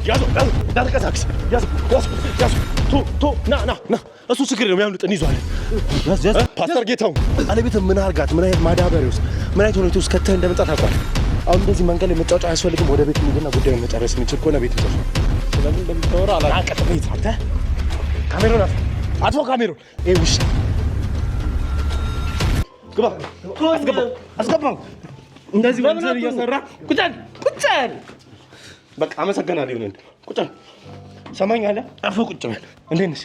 ያዘው፣ ያዘው፣ እንዳትንቀሳቀስ፣ ያዘው፣ ያዘው፣ ያዘው። ቶ ቶ ና ና ና፣ እሱ ችግር የለውም፣ ያምልጥ፣ እንይዘዋለን። ያዝ ያዝ። ፓስተር ጌታው ባለቤት ምን አርጋት፣ ምን አይነት ማዳበሪያ ውስጥ፣ ምን አይነት ሁኔታ ውስጥ ከተህ እንደመጣ ታውቃለህ። አሁን እንደዚህ መንገድ ላይ መጫወጫ አያስፈልግም። ወደ ቤት እንሂድና ጉዳዩን መጨረስ የምንችል ከሆነ ቤት እንጨርስ። ስለምን እንደምታወራ አላውቅም። ቀጥ ቤት አንተ ካሜሮን አጥፋ፣ አጥፋው ካሜሮን። ይሄ ውሻ ግባ፣ አስገባው፣ አስገባው። እንደዚህ ወንጀል እየሰራ ቁጭ በል፣ ቁጭ በል። በቃ አመሰግናለሁ። ይሁን ቁጭ በል። ሰማኛለህ? አርፈህ ቁጭ በል። እንዴት ነሽ?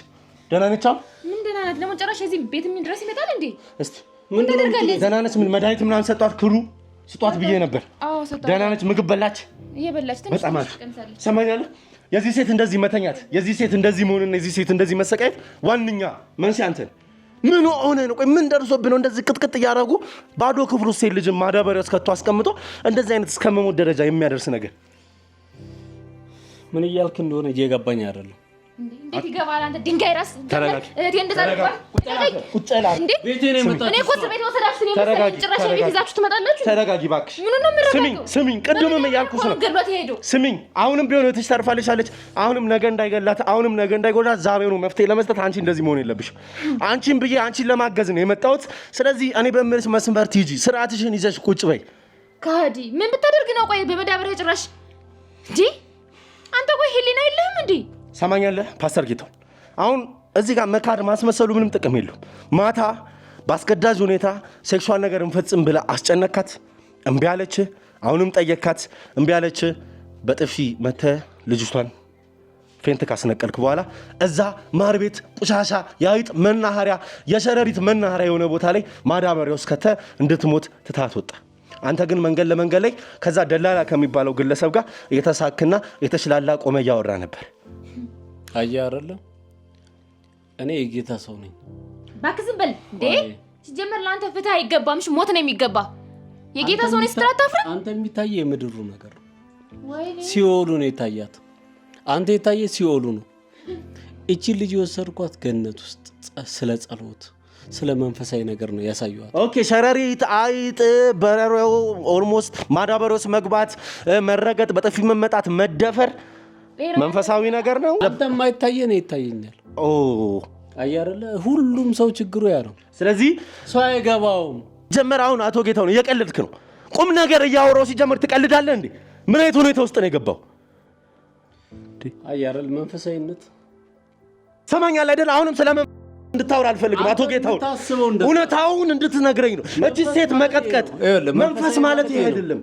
ደህና ነች? አሁን ምን ደህና ናት? ደግሞ ጭራሽ እዚህ ቤት ድረስ ይመጣል እንዴ? እስቲ ምን ታደርጋለህ? ደህና ነች? ምን መድኃኒት ምናምን ሰጧት? ክሩ ስጧት ብዬ ነበር። አዎ ሰጧት። ደህና ነች? ምግብ በላች? እየበላች ትንሽ በጣም ትንሽ አሪፍ። ቀምሳለች። ሰማኛለህ? የዚህ ሴት እንደዚህ መተኛት፣ የዚህ ሴት እንደዚህ መሆንና የዚህ ሴት እንደዚህ መሰቃየት ዋነኛ መንስኤ አንተ ነህ። ምን ሆነ ነው? ቆይ ምን ደርሶብህ ነው እንደዚህ ቅጥቅጥ እያደረጉ ባዶ ክፍል ውስጥ ሴት ልጅን ማዳበሪያ ውስጥ ከቶ አስቀምጦ እንደዚህ አይነት እስከ መሞት ደረጃ የሚያደርስ ነገር? ምን እያልክ እንደሆነ እየገባኝ አይደለም። እንዴ እንዴት ይገባል? አንተ ድንጋይ ራስ ተረጋጊ። እህቴ እንደዛ አድርጓል። ቁጭ በል። እንዴ ቤቴ ነው የመጣችው። እኔ እኮ እስር ቤት ወሰዳችሁ ነው ተረጋጊ፣ የመሰለኝ። ጭራሽ ቤት ተረጋጊ። ይዛችሁ ትመጣላችሁ። ተረጋጊ እባክሽ። ምኑን ነው የምረጋጋው? ስሚኝ ስሚኝ፣ ቅድምም እያልኩሽ ነው። ገድሏት የሄደው። ስሚኝ፣ አሁንም ቢሆን እህትሽ ተርፋልሻለች። አሁንም ነገ እንዳይገላት፣ አሁንም ነገ እንዳይጎዳት ዛሬውኑ መፍትሄ ለመስጠት አንቺ እንደዚህ መሆን የለብሽም። አንቺን ብዬ አንቺን ለማገዝ ነው የመጣሁት። ስለዚህ እኔ በምልሽ መስመር ትሂጂ፣ ስርዓትሽን ይዘሽ ቁጭ በይ። ከሃዲ ምን ብታደርግ ነው? ቆይ በመዳበሪያ ጭራሽ እንዴ! አንተ ቆይ ህሊና የለህም እንዴ? ሰማኛለህ ፓስተር ጌታው፣ አሁን እዚህ ጋር መካድ ማስመሰሉ ምንም ጥቅም የለውም። ማታ በአስገዳጅ ሁኔታ sexual ነገር እንፈጽም ብለህ አስጨነካት፣ እምቢ አለች። አሁንም ጠየካት፣ እምቢ አለች። በጥፊ መተህ ልጅቷን faint ካስነቀልክ በኋላ እዛ ማር ቤት ቆሻሻ፣ የአይጥ መናኸሪያ፣ የሸረሪት መናኸሪያ የሆነ ቦታ ላይ ማዳበሪያ ውስጥ ከተህ እንድትሞት ትታት ወጣ። አንተ ግን መንገድ ለመንገድ ላይ ከዛ ደላላ ከሚባለው ግለሰብ ጋር እየተሳክና የተሽላላ ቆመ እያወራ ነበር። አየህ አይደለ? እኔ የጌታ ሰው ነኝ። እባክህ ዝም በል እንዴ! ሲጀመር ለአንተ ፍትህ አይገባም። እሺ ሞት ነው የሚገባ። የጌታ ሰው ነኝ ስትል አታፍርም? አንተ የሚታየህ የምድሩ ነገር ነው። ወይኔ ሲኦሉ ነው የታያት። አንተ የታየ ሲኦሉ ነው። እቺ ልጅ የወሰድኳት ገነት ውስጥ ስለ ጸሎት ስለ መንፈሳዊ ነገር ነው ያሳየኋት። Okay፣ ሸረሪት፣ አይጥ፣ በረሮ፣ almost ማዳበሪያ ውስጥ መግባት፣ መረገጥ፣ በጥፊ መመጣት፣ መደፈር መንፈሳዊ ነገር ነው። አንተ የማይታየ ነው ይታየኛል። ኦ አየህ አይደለ? ሁሉም ሰው ችግሩ ያ ነው። ስለዚህ ሰው አይገባውም። ጀመር አሁን አቶ ጌታሁን እየቀለድክ ነው። ቁም ነገር እያወራሁ ሲጀመር ትቀልዳለህ እንዴ? ምን አይነት ሁኔታ ውስጥ ነው የገባው? አየህ አይደል? መንፈሳዊነት ሰማኛል አይደል? አሁንም ስለ እንድታወራ አልፈልግም። አቶ ጌታሁን የምታስበው እንደዛ እውነታውን እንድትነግረኝ ነው። እቺ ሴት መቀጥቀጥ ይኸውልህ፣ መንፈስ መንፈሳዊ ማለት ይሄ ማለት አይደለም።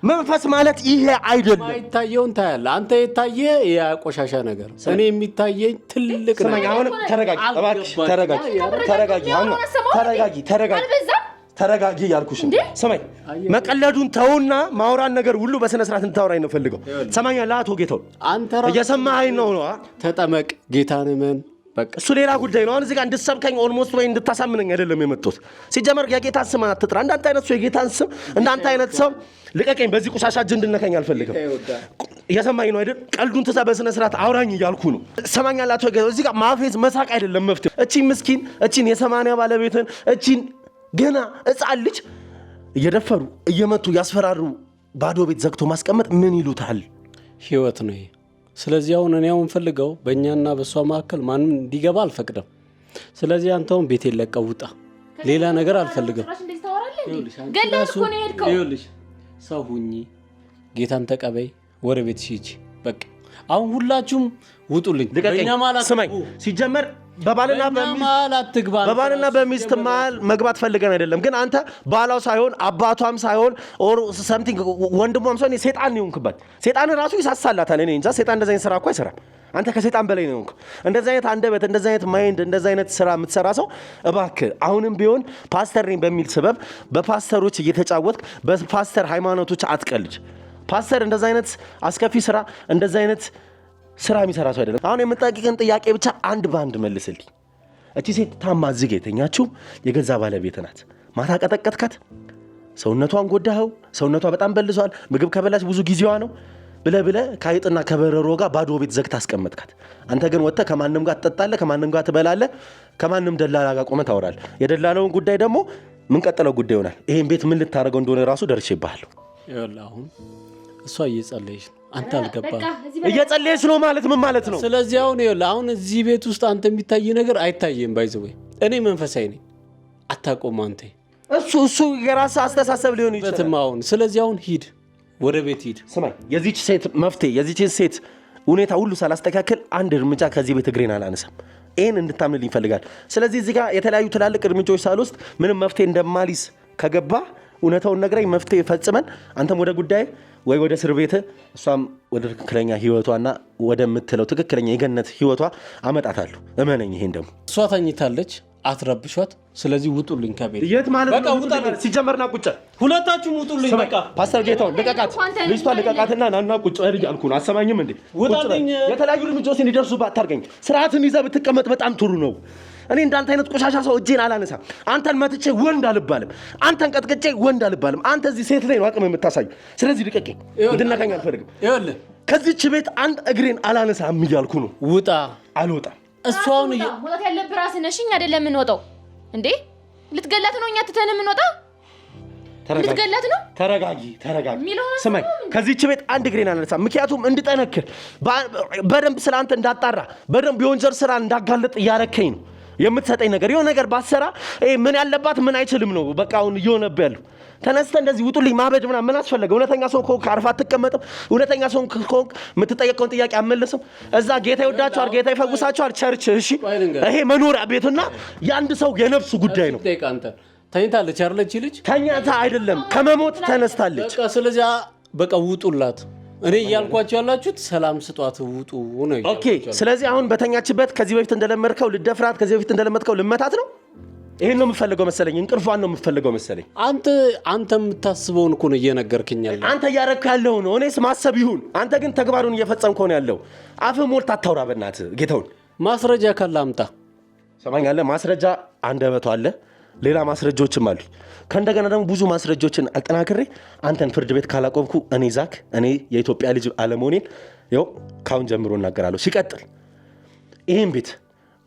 መንፈስ ማለት ይሄ አይደለም። የማይታየውን ታያለህ። አንተ የታየ ያ ቆሻሻ ነገር፣ እኔ የሚታየኝ ትልቅ ስማኝ፣ ነገር። አሁንም ተረጋጊ እባክሽ፣ ተረጋጊ፣ ተረጋጊ፣ አሁን ተረጋጊ፣ ተረጋጊ፣ አልበዛም? ተረጋጊ ያልኩሽ ነው። ስማኝ፣ መቀለዱን ተውና ማውራን ነገር ሁሉ በስነ ስርዓት እንድታወራኝ ነው ፈልገው። ሰማኛለህ አቶ ጌታሁን? አንተ ራስህ እየሰማኸኝ ነው ነው? ተጠመቅ፣ ጌታን እመን። በቃ እሱ ሌላ ጉዳይ ነው። አሁን እዚህ ጋር እንድትሰብከኝ almost ወይ እንድታሳምነኝ አይደለም የመጡት። ሲጀመር የጌታን ስም አትጥራ። እንዳንተ አይነት ሰው የጌታን ስም እንዳንተ አይነት ሰው ልቀቀኝ። በዚህ ቆሻሻ እጅ እንድነካኝ አልፈልግም። እየሰማኝ ነው አይደል? ቀልዱን ትተህ በስነ ስርዓት አውራኝ እያልኩ ነው። ሰማኛለህ አቶ ጌታሁን? እዚህ ጋር ማፌዝ መሳቅ አይደለም መፍትሄው። እቺን ምስኪን፣ እቺን የ80 ባለቤትን፣ እቺን ገና ሕፃን ልጅ እየደፈሩ እየመቱ ያስፈራሩ ባዶ ቤት ዘግቶ ማስቀመጥ ምን ይሉታል? ህይወት ነው ይሄ። ስለዚህ አሁን እኔ አሁን ፈልገው በእኛና በእሷ መካከል ማንም እንዲገባ አልፈቅድም። ስለዚህ አንተውን ቤቴን ለቀህ ውጣ። ሌላ ነገር አልፈልግም። ጭራሽ እንደዚህ ታወራለህ እንዴ? ይኸውልሽ፣ አንቺ ገለህ ራሱ እኮ ነው የሄድከው። ይኸውልሽ ሰው ሁኚ፣ ጌታን ተቀበይ፣ ወደ ቤትሽ ሂጂ። በቃ አሁን ሁላችሁም ውጡልኝ። ልቀቀኝ። በእኛ መሀል አትግቡ። ስማኝ፣ ሲጀመር በባልና በእኛ በሚስት መሀል አትግባ። በባልና በሚስት መሀል መግባት ፈልገን አይደለም። ግን አንተ ባሏ ሳይሆን አባቷም ሳይሆን or something ወንድሟም ሳይሆን ሴጣን ነው የሆንክባት። ሴጣን ራሱ ይሳሳላታል። እኔ እንጃ፣ ሴጣን እንደዚህ አይነት ስራ እኮ አይሰራም። አንተ ከሴጣን በላይ ነው የሆንክ። እንደዚህ አይነት አንደበት፣ እንደዚህ አይነት mind፣ እንደዚህ አይነት ስራ የምትሰራ ሰው እባክህ አሁንም ቢሆን ፓስተር ነኝ በሚል ስበብ በፓስተሮች እየተጫወትክ በፓስተር ሃይማኖቶች አትቀልጅ። ፓስተር እንደዚህ አይነት አስከፊ ስራ፣ እንደዚህ አይነት ስራ የሚሰራ ሰው አይደለም። አሁን የምጠይቅህን ጥያቄ ብቻ አንድ በአንድ መልስልኝ። እቺ ሴት ታማ እዚህ ጋ የተኛችው የገዛ ባለቤት ናት። ማታ ቀጠቀጥካት፣ ሰውነቷን ጎዳኸው፣ ሰውነቷ በጣም በልሷል። ምግብ ከበላች ብዙ ጊዜዋ ነው ብለህ ብለህ ከአይጥና ከበረሮ ጋር ባዶ ቤት ዘግተህ አስቀመጥካት። አንተ ግን ወጥተህ ከማንም ጋር ትጠጣለህ፣ ከማንም ጋር ትበላለህ፣ ከማንም ደላላ ጋር ቆመህ ታወራለህ። የደላላውን ጉዳይ ደግሞ ምንቀጥለው ጉዳይ ይሆናል። ይሄን ቤት ምን ልታደርገው እንደሆነ ራሱ ደርሼብሃለሁ። ይኸውልህ አሁን እሷ እየጸለየች ነው። አንተ አልገባህም። እየጸለየች ነው ማለት ምን ማለት ነው? ስለዚህ አሁን ይኸውልህ፣ አሁን እዚህ ቤት ውስጥ አንተ የሚታይ ነገር አይታይም። By the way እኔ መንፈሳዊ ነኝ፣ አታውቀውም አንተ። እሱ የራስህ አስተሳሰብ ሊሆን ይችላል። አሁን ስለዚህ አሁን ሂድ፣ ወደ ቤት ሂድ። ስማኝ፣ የዚች ሴት መፍትሄ የዚች ሴት ሁኔታ ሁሉ ሳላስተካከል አንድ እርምጃ ከዚህ ቤት እግሬን አላነሳም። ይህን እንድታምንልኝ ይፈልጋል። ስለዚህ እዚህ ጋር የተለያዩ ትላልቅ እርምጃዎች ሳልወስድ ምንም መፍትሄ እንደማሊስ ከገባ እውነታውን ነግረኝ መፍትሄ ፈጽመን አንተም ወደ ጉዳይ ወይ ወደ እስር ቤት እሷም ወደ ትክክለኛ ህይወቷና ወደምትለው ትክክለኛ የገነት ህይወቷ አመጣታለሁ። እመነኝ። ይሄን ደግሞ እሷ ተኝታለች፣ አትረብሿት። ስለዚህ ውጡልኝ ከቤት። የት ማለት ነው? ሲጀመርና ቁጭ ሁለታችሁም ውጡልኝ። በቃ ፓስተር ጌታውን ልቀቃት፣ ልጅቷን ልቀቃትና ናና ቁጭ በል እያልኩ ነው። አሰማኝም እንዴ? ውጣልኝ። የተለያዩ እርምጃዎች እንዲደርሱብህ አታርገኝ። ስርዓትን ይዘህ ብትቀመጥ በጣም ጥሩ ነው። እኔ እንዳንተ አይነት ቆሻሻ ሰው እጄን አላነሳም። አንተን መትቼ ወንድ አልባልም። አንተን ቀጥቅጬ ወንድ አልባልም። አንተ እዚህ ሴት ላይ ነው አቅም የምታሳዩ። ስለዚህ ልቀቀኝ፣ እንድነካኝ አልፈልግም። ይኸውልህ ከዚች ቤት አንድ እግሬን አላነሳም እያልኩ ነው። ውጣ። አልወጣም። እሷውን መውጣት ያለብህ ራስህ ነሽ። እኛ አይደለም የምንወጣው እንዴ? ልትገላት ነው? እኛ ትተን የምንወጣው ልትገላት ነው? ተረጋጊ፣ ተረጋጊ። ስማኝ፣ ከዚች ቤት አንድ እግሬን አላነሳም። ምክንያቱም እንድጠነክር በደንብ ስለ አንተ እንዳጣራ በደንብ የወንጀል ስራ እንዳጋለጥ እያረከኝ ነው የምትሰጠኝ ነገር። የሆነ ነገር ባሰራ ምን ያለባት ምን አይችልም ነው በቃ አሁን እየሆነብህ ያለው። ተነስተህ እንደዚህ ውጡልኝ ማበድ ምናምን ምን አስፈለገ? እውነተኛ ሰው ከሆንክ አርፈህ አትቀመጥም? እውነተኛ ሰው ከሆንክ የምትጠየቀውን ጥያቄ አመልስም? እዛ ጌታ ይወዳቸዋል፣ ጌታ ይፈውሳቸዋል። Church እሺ፣ ይሄ መኖሪያ ቤትና የአንድ ሰው የነፍሱ ጉዳይ ነው። ተኝታለች አይደለች? ልጅ ተኛታ አይደለም ከመሞት ተነስታለች። በቃ ስለዚህ በቃ ውጡላት። እኔ እያልኳቸው ያላችሁት ሰላም ስጧት፣ ውጡ ነው። Okay። ስለዚህ አሁን በተኛችበት ከዚህ በፊት እንደለመድከው ልደፍራት፣ ከዚህ በፊት እንደለመድከው ልመታት ነው። ይሄን ነው የምፈልገው መሰለኝ። እንቅልፏን ነው የምፈልገው መሰለኝ። አንተ የምታስበውን እኮ ነው እየነገርክኝ ያለው። አንተ እያረግክ ያለው ነው። እኔስ ማሰብ ይሁን፣ አንተ ግን ተግባሩን እየፈጸምከው ነው ያለው። አፍህ ሞልተህ አታውራ በእናትህ ጌታውን። ማስረጃ ካለ አምጣ። ሰማኛለህ? ማስረጃ አንደበቷ አለ፣ ሌላ ማስረጃዎችም አሉ። ከእንደገና ደግሞ ብዙ ማስረጃዎችን አጠናክሬ አንተን ፍርድ ቤት ካላቆምኩ እኔ ዛክ እኔ የኢትዮጵያ ልጅ አለመሆኔን ይኸው ካሁን ጀምሮ እናገራለሁ። ሲቀጥል ይህን ቤት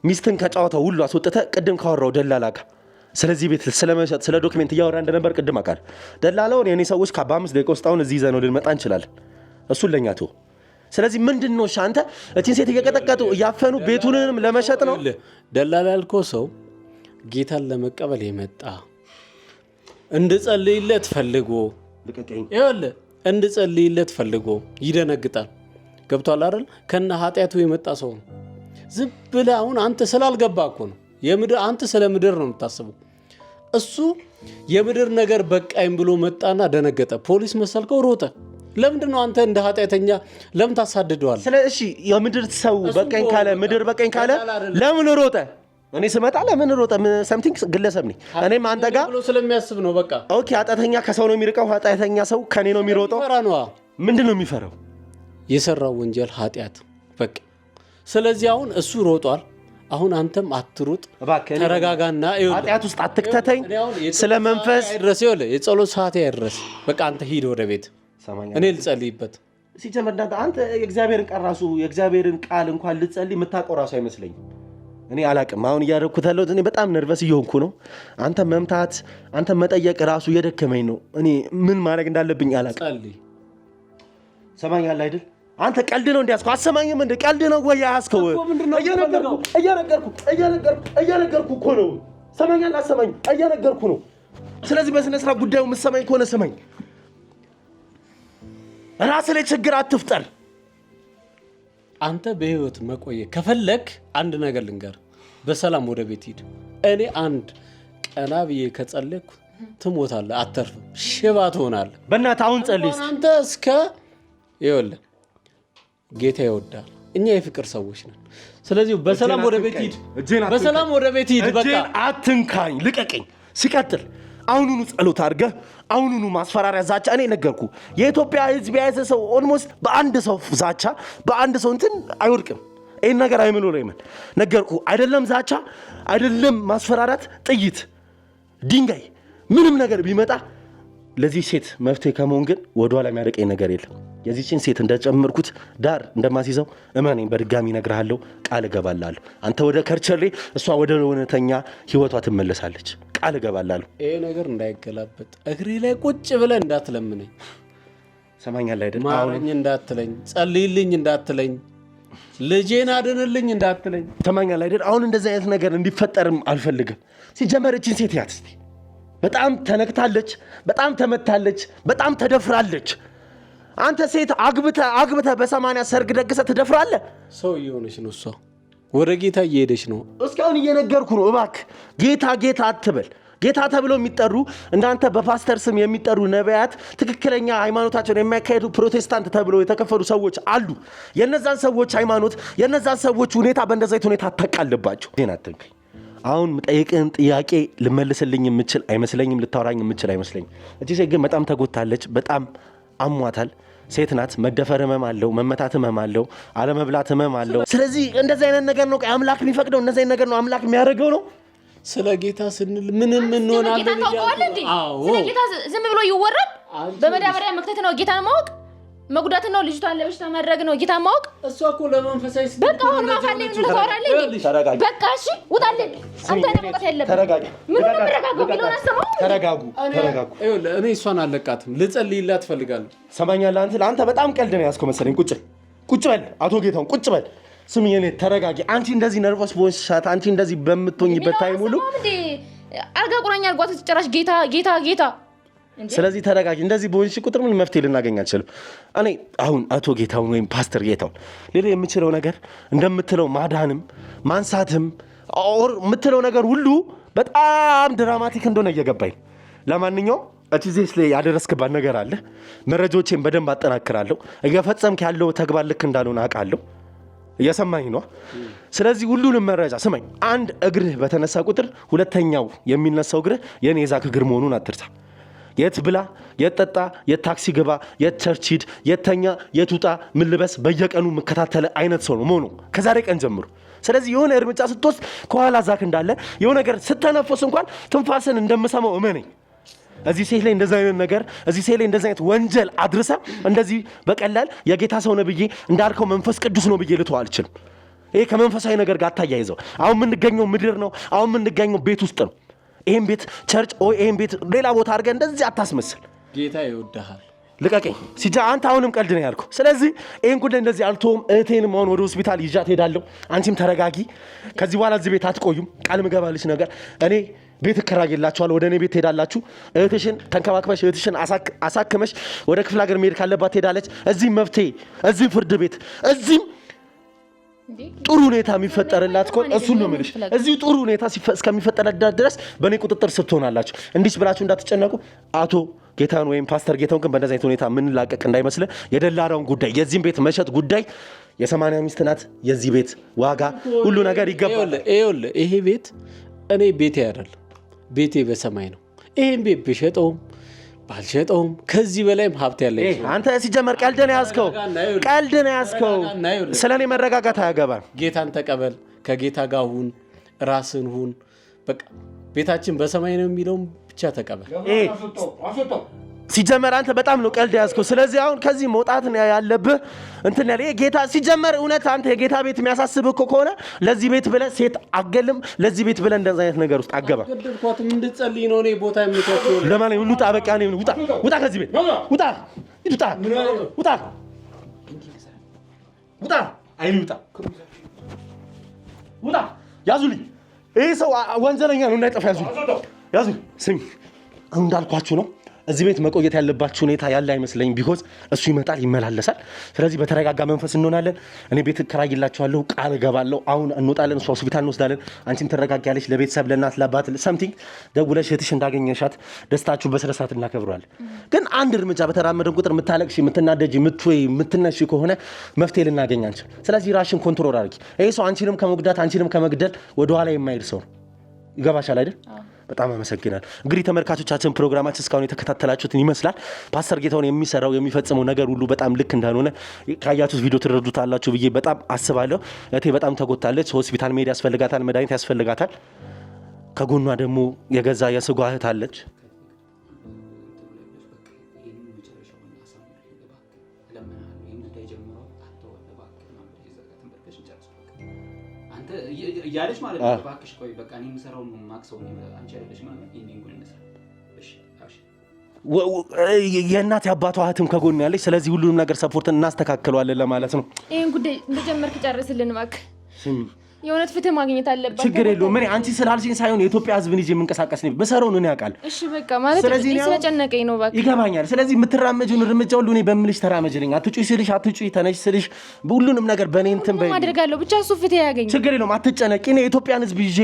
ሚስትን ከጨዋታው ሁሉ አስወጥተህ ቅድም ካወራው ደላላ ጋር ስለዚህ ቤት ስለመሸጥ ስለ document እያወራ እንደነበር ቅድም አውቃለሁ። ደላላውን የእኔ ሰዎች ከ5 ደቂቃ ውስጥ አሁን እዚህ ይዘነው ልንመጣ እንችላለን። እሱን ለእኛ ተወው። ስለዚህ ምንድን ነው አንተ እቺን ሴት እየቀጠቀጡ እያፈኑ ቤቱንም ለመሸጥ ነው? ደላላ ያልከው ሰው ጌታን ለመቀበል የመጣ እንድጸልይለት ፈልጎ ይኸውልህ፣ እንድጸልይለት ፈልጎ ይደነግጣል። ገብቷል አይደል? ከነ ኃጢአቱ የመጣ ሰው ነው። ዝም ብለህ አሁን አንተ ስላልገባ እኮ ነው የምድር አንተ ስለ ምድር ነው የምታስበው። እሱ የምድር ነገር በቃኝ ብሎ መጣና ደነገጠ። ፖሊስ መሰልከው ሮጠ። ለምንድን ነው አንተ እንደ ኃጢአተኛ ለምን ታሳድደዋለህ? ስለ እሺ የምድር ሰው በቃኝ ካለ ምድር በቃኝ ካለ ለምን ሮጠ? እኔ ስመጣ ለምን ሮጠ? Something ግለሰብ ነኝ እኔም አንተ ጋር ብሎ ስለሚያስብ ነው። በቃ Okay። ኃጢአተኛ ከሰው ነው የሚርቀው፣ ኃጢአተኛ ሰው ከኔ ነው የሚሮጠው። ምንድን ነው የሚፈራው? የሰራው ወንጀል ኃጢአት በቃ። ስለዚህ አሁን እሱ ሮጧል። አሁን አንተም አትሩጥ፣ ተረጋጋና ኃጢአት ውስጥ አትክተተኝ። ስለ መንፈስ አይድረስ፣ ይኸውልህ የጸሎት ሰዓት አይድረስ። በቃ አንተ ሂድ ወደ ቤት፣ እኔ ልጸልይበት። ሲጀመር አንተ የእግዚአብሔርን ቃል ራሱ የእግዚአብሔርን ቃል እንኳን ልጸልይ የምታውቀው ራሱ አይመስለኝም። እኔ አላቅም። አሁን እያደረኩት ያለሁት እኔ በጣም nervous እየሆንኩ ነው። አንተ መምታት፣ አንተ መጠየቅ ራሱ እየደከመኝ ነው። እኔ ምን ማድረግ እንዳለብኝ አላቅም። ሰማኛለህ አይደል? አንተ ቀልድ ነው እንዲያዝከው አሰማኝም እንደ ቀልድ ነው ወይ ያዝከው? እየነገርኩ እኮ ነው። ሰማኛለህ? አሰማኝም እየነገርኩ ነው። ስለዚህ በስነ ስርዓት ጉዳዩ የምትሰማኝ ከሆነ ስማኝ። ራስህ ላይ ችግር አትፍጠር። አንተ በህይወት መቆየት ከፈለክ አንድ ነገር ልንገር፣ በሰላም ወደ ቤት ሂድ። እኔ አንድ ቀና ብዬ ከጸለይኩ ትሞታለህ፣ አተርፍም፣ ሽባ ትሆናለህ። በእናትህ አሁን ጸልይ አንተ እስከ ይኸውልህ፣ ጌታ ይወዳል። እኛ የፍቅር ሰዎች ነን። ስለዚህ በሰላም ወደ ቤት ሂድ፣ በሰላም ወደ ቤት ሂድ። በቃ አትንካኝ፣ ልቀቀኝ። ሲቀጥል አሁኑኑ ጸሎት አድርገህ አሁኑኑ ማስፈራሪያ ዛቻ፣ እኔ ነገርኩ። የኢትዮጵያ ሕዝብ የያዘ ሰው almost በአንድ ሰው ዛቻ በአንድ ሰው እንትን አይወድቅም። ይህን ነገር አይምሎ ላይ ምን ነገርኩ። አይደለም ዛቻ፣ አይደለም ማስፈራራት፣ ጥይት፣ ድንጋይ፣ ምንም ነገር ቢመጣ ለዚህ ሴት መፍትሄ ከመሆን ግን ወደኋላ የሚያደቀኝ ነገር የለም። የዚችን ሴት እንደጨመርኩት ዳር እንደማስይዘው እመነኝ። በድጋሚ እነግርሃለሁ፣ ቃል እገባላለሁ። አንተ ወደ ከርቸሌ፣ እሷ ወደ እውነተኛ ህይወቷ ትመለሳለች። ቃል እገባላለሁ። ይሄ ነገር እንዳይገላበጥ እግሬ ላይ ቁጭ ብለህ እንዳትለምነኝ። ሰማኛለህ አይደል? ማረኝ እንዳትለኝ፣ ጸልይልኝ እንዳትለኝ፣ ልጄን አድንልኝ እንዳትለኝ። ሰማኛለህ አይደል? አሁን እንደዚህ አይነት ነገር እንዲፈጠርም አልፈልግም። ሲጀመር እችን ሴት ያት እስቲ በጣም ተነክታለች፣ በጣም ተመታለች፣ በጣም ተደፍራለች። አንተ ሴት አግብተህ አግብተህ በ80 ሰርግ ደግሰህ ትደፍራለህ? ሰው እየሆነች ነው እሷ፣ ወደ ጌታ እየሄደች ነው። እስካሁን እየነገርኩ ነው። እባክህ ጌታ ጌታ አትበል። ጌታ ተብሎ የሚጠሩ እንዳንተ በፓስተር ስም የሚጠሩ ነቢያት፣ ትክክለኛ ሃይማኖታቸውን የሚያካሄዱ ፕሮቴስታንት ተብሎ የተከፈሉ ሰዎች አሉ። የነዛን ሰዎች ሃይማኖት፣ የነዛን ሰዎች ሁኔታ በእንደዛ አይነት ሁኔታ አታቃልባቸው። ዜና አትንከኝ። አሁን የምጠይቅህን ጥያቄ ልመልስልኝ የምችል አይመስለኝም። ልታወራኝ የምችል አይመስለኝም። እቺ ሴት ግን በጣም ተጎድታለች። በጣም አሟታል። ሴት ናት። መደፈር ህመም አለው፣ መመታት ህመም አለው፣ አለመብላት ህመም አለው። ስለዚህ እንደዚህ አይነት ነገር ነው አምላክ የሚፈቅደው፣ እንደዚህ አይነት ነገር ነው አምላክ የሚያደርገው ነው። ስለ ጌታ ስንል ምንም እንሆናለን። ጌታን ታውቀዋለህ እንዴ? ስለ ጌታ ዝም ብሎ ይወራል? በመዳበሪያ መክተት ነው ጌታን ማወቅ? መጉዳት ነው ልጅቷን ለበሽታ ማድረግ ነው ጌታን ማወቅ? እሷ እኮ ለመንፈሳዊ በቃ አሁን ማፋለኝ ምን ታወራለህ እንዴ? በቃ እሺ ውጣልኝ። አንተ ነው መውጣት ያለብህ። ተረጋጊ። ምን ነው የምረጋጋው? ቢለውን አሰማው። ተረጋጉ፣ ተረጋጉ። ይኸውልህ እኔ እሷን አለቃትም፣ ልጸልይላት እፈልጋለሁ። ሰማኛለህ? አንተ ለአንተ በጣም ቀልድ ነው ያዝከው መሰለኝ። ቁጭ ቁጭ በል አቶ ጌታሁን ቁጭ በል። ስሚ የኔ ተረጋጊ። አንቺ እንደዚህ nervous በሆንሽ ሰዓት፣ አንቺ እንደዚህ በምትሆኝበት time ሁሉ አልጋ ቁራኛ አድርጓት ጭራሽ ጌታ ጌታ ጌታ። ስለዚህ ተረጋጊ። እንደዚህ በሆንሽ ቁጥር ምን መፍትሄ ልናገኝ አንችልም። እኔ አሁን አቶ ጌታሁን ወይም ፓስተር ጌታሁን ሌላ የምችለው ነገር እንደምትለው ማዳንም ማንሳትም or የምትለው ነገር ሁሉ በጣም dramatic እንደሆነ እየገባኝ፣ ለማንኛውም እቺ ሴት ላይ ያደረስክባት ነገር አለ። መረጃዎቼን በደንብ አጠናክራለሁ። እየፈጸምክ ያለው ተግባር ልክ እንዳልሆነ አውቃለሁ። እየሰማኝ ነው። ስለዚህ ሁሉንም መረጃ ስማኝ። አንድ እግርህ በተነሳ ቁጥር ሁለተኛው የሚነሳው እግርህ የኔ የዛክ እግር መሆኑን አትርሳ። የት ብላ፣ የት ጠጣ፣ የት ታክሲ ግባ፣ የት church ሂድ፣ የት ተኛ፣ የት ውጣ፣ ምን ልበስ፣ በየቀኑ የምከታተለ አይነት ሰው ነው መሆኑ ከዛሬ ቀን ጀምሮ። ስለዚህ የሆነ እርምጃ ስትወስድ ከኋላ ዛክ እንዳለ፣ የሆነ ነገር ስተነፍስ እንኳን ትንፋስን እንደምሰማው እመነኝ። እዚህ ሴት ላይ እንደዚህ አይነት ነገር፣ እዚህ ሴት ላይ እንደዚህ አይነት ወንጀል አድርሰ እንደዚህ በቀላል የጌታ ሰው ነው ብዬ፣ እንዳልከው መንፈስ ቅዱስ ነው ብዬ ልተው አልችልም። ይሄ ከመንፈሳዊ ነገር ጋር አታያይዘው። አሁን የምንገኘው ምድር ነው። አሁን የምንገኘው ቤት ውስጥ ነው። ይሄን ቤት church ወይ ይሄን ቤት ሌላ ቦታ አድርገህ እንደዚህ አታስመስል። ጌታ ይወድሃል። ልቀቀኝ። ሲጃ አንተ አሁንም ቀልድ ነው ያልኩህ። ስለዚህ ይሄን ጉዳይ እንደዚህ አልተውም። እህቴንም አሁን ወደ ሆስፒታል ይዣት ሄዳለሁ። አንቺም ተረጋጊ። ከዚህ በኋላ እዚህ ቤት አትቆዩም። ቃል ምገባልሽ ነገር እኔ ቤት እከራይላችኋለሁ። ወደ እኔ ቤት ትሄዳላችሁ። እህትሽን ተንከባክበሽ፣ እህትሽን አሳክመሽ ወደ ክፍለ ሀገር መሄድ ካለባት ትሄዳለች። እዚህም መፍትሄ፣ እዚህም ፍርድ ቤት፣ እዚህም ጥሩ ሁኔታ የሚፈጠርላት ከሆነ እሱን ነው የምልሽ። እዚሁ ጥሩ ሁኔታ እስከሚፈጠርላት ድረስ በእኔ ቁጥጥር ስር ትሆናላችሁ። እንዲህ ብላችሁ እንዳትጨነቁ። አቶ ጌታን ወይም ፓስተር ጌታውን ግን በእንደዚህ አይነት ሁኔታ የምንላቀቅ እንዳይመስልህ። የደላላውን ጉዳይ፣ የዚህም ቤት መሸጥ ጉዳይ፣ የ80 ሚስት ናት። የዚህ ቤት ዋጋ ሁሉ ነገር ይገባል። ይኸውልህ ይሄ ቤት እኔ ቤቴ አይደለም፣ ቤቴ በሰማይ ነው። ይሄን ቤት ብሸጠውም ባልሸጠውም ከዚህ በላይም ሀብት ያለ አንተ ሲጀመር ቀልድ ነው ያዝከው፣ ቀልድ ነው ያዝከው። ስለ እኔ መረጋጋት አያገባም። ጌታን ተቀበል፣ ከጌታ ጋር ሁን፣ ራስን ሁን። በቃ ቤታችን በሰማይ ነው የሚለውን ብቻ ተቀበል። ሲጀመር አንተ በጣም ነው ቀልድ ያዝከው። ስለዚህ አሁን ከዚህ መውጣት ነው ያለብህ። እንትን ያለ ይሄ ጌታ ሲጀመር እውነት አንተ የጌታ ቤት የሚያሳስብህ እኮ ከሆነ ለዚህ ቤት ብለህ ሴት አገልም፣ ለዚህ ቤት ብለህ እንደዚህ አይነት ነገር ውስጥ አገባ። ገደልኳትም እንድትጸልይ ነው እኔ ቦታ የምትወስደው። ለማንኛውም ውጣ፣ በቃ እኔ ውጣ፣ ውጣ፣ ከዚህ ቤት ውጣ፣ ውጣ፣ ውጣ፣ ውጣ፣ አይኒ ውጣ፣ ውጣ፣ ያዙልኝ። ይህ ሰው ወንጀለኛ ነው እንዳይጠፋ፣ ያዙልኝ፣ ያዙልኝ። ስሚ አሁን እንዳልኳችሁ ነው። እዚህ ቤት መቆየት ያለባችሁ ሁኔታ ያለ አይመስለኝም። because እሱ ይመጣል ይመላለሳል። ስለዚህ በተረጋጋ መንፈስ እንሆናለን። እኔ ቤት እከራይላችኋለሁ፣ ቃል እገባለሁ። አሁን እንወጣለን፣ እሷ ሆስፒታል እንወስዳለን። አንቺም ትረጋጊያለሽ። ለቤተሰብ ለእናት ለአባት something ደውለሽ እህትሽ እንዳገኘሻት ደስታችሁ በስነ ስርዓት እናከብረዋለን። ግን አንድ እርምጃ በተራመደን ቁጥር የምታለቅሽ፣ የምትናደጂ፣ የምትወይ፣ የምትነሺ ከሆነ መፍትሄ ልናገኝ አንችል። ስለዚህ ራሽን control አድርጊ። ይሄ ሰው አንቺንም ከመጉዳት አንቺንም ከመግደል ወደኋላ የማይል ሰው ነው። ይገባሻል አይደል? በጣም አመሰግናል። እንግዲህ ተመልካቾቻችን ፕሮግራማችን እስካሁን የተከታተላችሁትን ይመስላል። ፓስተር ጌታሁን የሚሰራው የሚፈጽመው ነገር ሁሉ በጣም ልክ እንዳልሆነ ካያችሁት ቪዲዮ ትረዱታላችሁ ብዬ በጣም አስባለሁ። እህቴ በጣም ተጎድታለች። ሆስፒታል መሄድ ያስፈልጋታል፣ መድኃኒት ያስፈልጋታል። ከጎኗ ደግሞ የገዛ የስጋ እህት አለች። እያለች ማለት ነው። እባክሽ ቆይ በቃ እኔ የምሰራውን ነው የማውቅ ሰው ነኝ፣ አንቺ አይደለሽም ማለት ነው። ending ኡን እንስራ። እሺ፣ እሺ። የእናት የአባቷ እህትም ከጎን ያለች። ስለዚህ ሁሉንም ነገር support እናስተካክለዋለን ለማለት ነው። ይህን ጉዳይ እንደጀመርክ ጨርስልን እባክህ። የእውነት ፍትህ ማግኘት አለባት። ችግር የለውም። እኔ አንቺ ስላልሽኝ ሳይሆን የኢትዮጵያ ሕዝብን ይዤ የምንቀሳቀስ ነኝ። ብሰራውን እኔ አውቃለሁ። እሺ በቃ ማለት እኔ ስለጨነቀኝ ነው። እባክህ ይገባኛል። ስለዚህ የምትራመጂውን እርምጃ ሁሉ እኔ በምልሽ ተራመጅልኝ። አትጩይ ስልሽ አትጩይ፣ ተነሽ ስልሽ ሁሉንም ነገር በእኔ እንትን በይ አደርጋለሁ። ብቻ እሱ ፍትህ ያገኝ። ችግር የለውም። አትጨነቂ። እኔ የኢትዮጵያን ሕዝብ ይዤ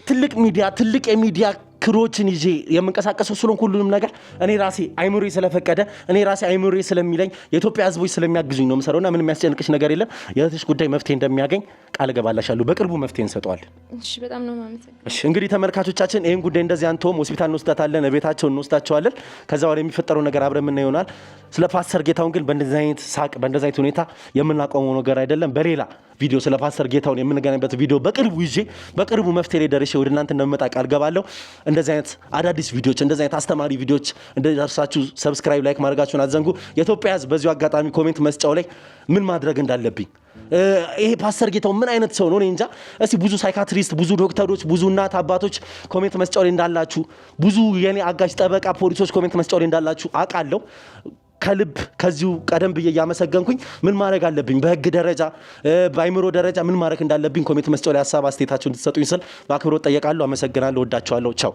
ትልቅ ሚዲያ ትልቅ የሚዲያ ክሮችን ይዤ የምንቀሳቀሰው ስለሆንኩ ሁሉንም ነገር እኔ ራሴ አይምሮዬ ስለፈቀደ እኔ ራሴ አይምሮዬ ስለሚለኝ የኢትዮጵያ ሕዝቦች ስለሚያግዙኝ ነው የምሰራውና ምንም የሚያስጨንቅሽ ነገር የለም። የእህትሽ ጉዳይ መፍትሄ እንደሚያገኝ ቃል እገባልሻለሁ። በቅርቡ መፍትሄ እንሰጠዋለን። እሺ፣ በጣም ነው የማመሰግነው። እሺ፣ እንግዲህ ተመልካቾቻችን ይህን ጉዳይ እንደዚህ አንተውም፣ ሆስፒታል እንወስዳታለን፣ ቤታቸው እንወስዳቸዋለን። ከዛ በኋላ የሚፈጠረው ነገር አብረን የምናየው ይሆናል። ስለ ፓስተር ጌታሁን ግን በእንደዚህ አይነት ሳቅ በእንደዚህ አይነት ሁኔታ የምናቆመው ነገር አይደለም። በሌላ ቪዲዮ ስለ ፓስተር ጌታሁን የምንገናኝበት ቪዲዮ በቅርቡ ይዤ በቅርቡ መፍትሄ ላይ ደርሼ ወደ እናንተ እንደምመጣ ቃል ገባለሁ። እንደዚህ አይነት አዳዲስ ቪዲዮዎች እንደዚህ አይነት አስተማሪ ቪዲዮዎች እንደደርሳችሁ subscribe፣ like ማድረጋችሁን አትዘንጉ። የኢትዮጵያ ሕዝብ በዚሁ አጋጣሚ comment መስጫው ላይ ምን ማድረግ እንዳለብኝ ይሄ ፓስተር ጌታሁን ምን አይነት ሰው ነው? እኔ እንጃ። እስቲ ብዙ psychiatrist፣ ብዙ ዶክተሮች፣ ብዙ እናት አባቶች comment መስጫው ላይ እንዳላችሁ፣ ብዙ የኔ አጋዥ ጠበቃ ፖሊሶች comment መስጫው ላይ እንዳላችሁ አውቃለሁ። ከልብ ከዚሁ ቀደም ብዬ እያመሰገንኩኝ ምን ማድረግ አለብኝ በህግ ደረጃ በአይምሮ ደረጃ ምን ማድረግ እንዳለብኝ comment መስጫው ላይ ሀሳብ አስተያየታችሁን እንድትሰጡኝ ስል በአክብሮት ጠየቃለሁ። አመሰግናለሁ። ወዳችኋለሁ። ቻው።